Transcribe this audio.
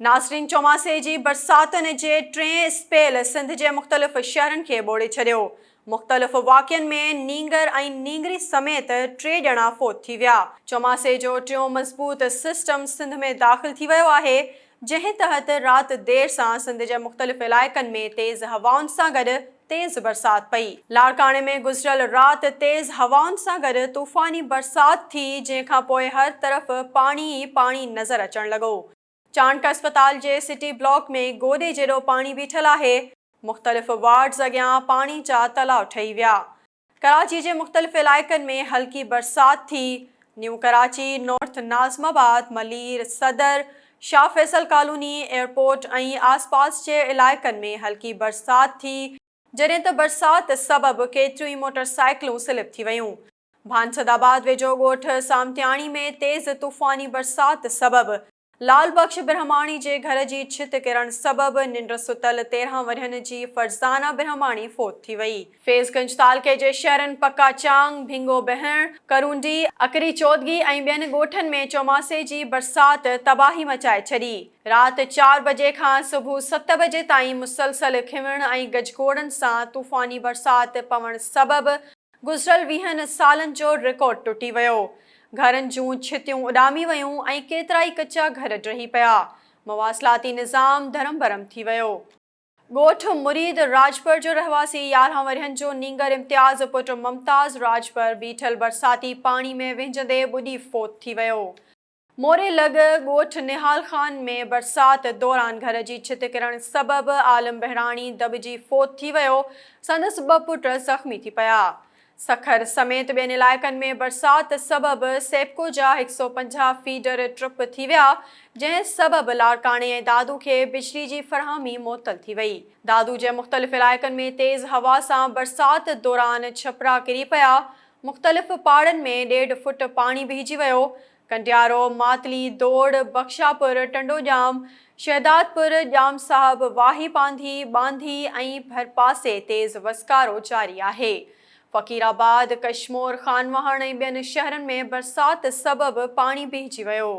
ناظرين چوماسي جي برساتن جي ٽئين اسپيل سنڌ جي مختلف شهرن کي ٻوڙي ڇڏيو، مختلف واقعن ۾ نينگر ۽ نينگري سميت ٽي ڄڻا فوت ٿي ويا. چوماسي جو ٽيون مضبوط سسٽم سنڌ ۾ داخل ٿي ويو آهي، جنهن تحت رات دير سان سنڌ جي مختلف علائقن ۾ تيز هوائن سان گڏ تيز برسات پئي. لاڙڪاڻي ۾ گذريل رات تيز هوائن سان گڏ طوفاني برسات ٿي، جنهن کانپوء هر طرف پاڻي ئي پاڻي نظر اچڻ لڳو. چانڊڪا اسپتال جي سٽي بلاڪ ۾ گوڏي جيڏو پاڻي بيٺل آهي، مختلف وارڊز اڳيان پاڻي جا تلاء ٺهي ويا. ڪراچي جي مختلف علائقن ۾ هلڪي برسات ٿي، new Karachi, north Nazimabad, Malir, Saddar, Shah Faisal colony, airport ۽ آسپاس جي علائقن ۾ هلڪي برسات ٿي، جڏهن ته برسات سبب ڪيتريون ئي موٽر سائيڪلون سلپ ٿي ويون. ڀانسد آباد ويجهو ڳوٺ سامتياڻي ۾ تيز طوفاني برسات سبب لال بخش برهماڻي جي گهر جي ڇت ڪرڻ سبب ننڊ ستل 13 ورهين جي فرزانه برهماڻي فوت ٿي وئي. فيض گنج تعلقي جي شهرن پڪا چانگ، ڀينگو بهڻ، ڪرونڊي، اڪري چودڳي ۽ ٻين ڳوٺن ۾ چوماسي جي برسات تباهي مچائي ڇڏي. رات چار بجي کان صبح ست بجي تائين مسلسل کنوڻ ۽ گجگوڙن سان طوفاني برسات پوڻ سبب گذريل ويهن سالن جو رڪارڊ ٽٽي ويو، گهرن جون ڇتيون اڏامي ويون ۽ ڪيترائي ڪچا گهر ڊهي پيا، مواصلاتي نظام درهم برهم ٿي ويو. ڳوٺ مريد راڄپر جو رهواسي 11 ورهين جو نينگر امتياز پٽ ممتاز راڄپر بيٺل برساتي پاڻي ۾ وهنجندي ٻڏي فوت ٿي ويو. موري لڳ ڳوٺ نهال خان ۾ برسات دوران گهر جي ڇت ڪرڻ سبب عالم بهراڻي دٻجي فوت ٿي ويو، سندس ٻه پٽ زخمي ٿي پيا. سکر سميت ٻين علائقن ۾ برسات سبب سيپڪو جا 150 فيڊر ٽرپ ٿي ويا، جنهن سبب لاڙڪاڻي ۽ دادو کي بجلي جي فراهمي معطل ٿي وئي. دادو جي مختلف علائقن ۾ تيز هوا سان برسات دوران ڇپرا ڪري پيا، مختلف پاڙن ۾ ڏيڍ فٽ پاڻي بيهجي ويو، ڪنڊيارو، ماتلي، دوڙ، بخشاپور، ٽنڊوڄام، شهدادپور، ڄام صاحب، واهي پانڌي، ٻانڌي ۽ ڀرپاسي تيز وسڪارو جاري آهي. فقير آباد، ڪشمور، خانواهڻ ۽ ٻين شهرن ۾ برسات سبب پاڻي بيهجي ويو.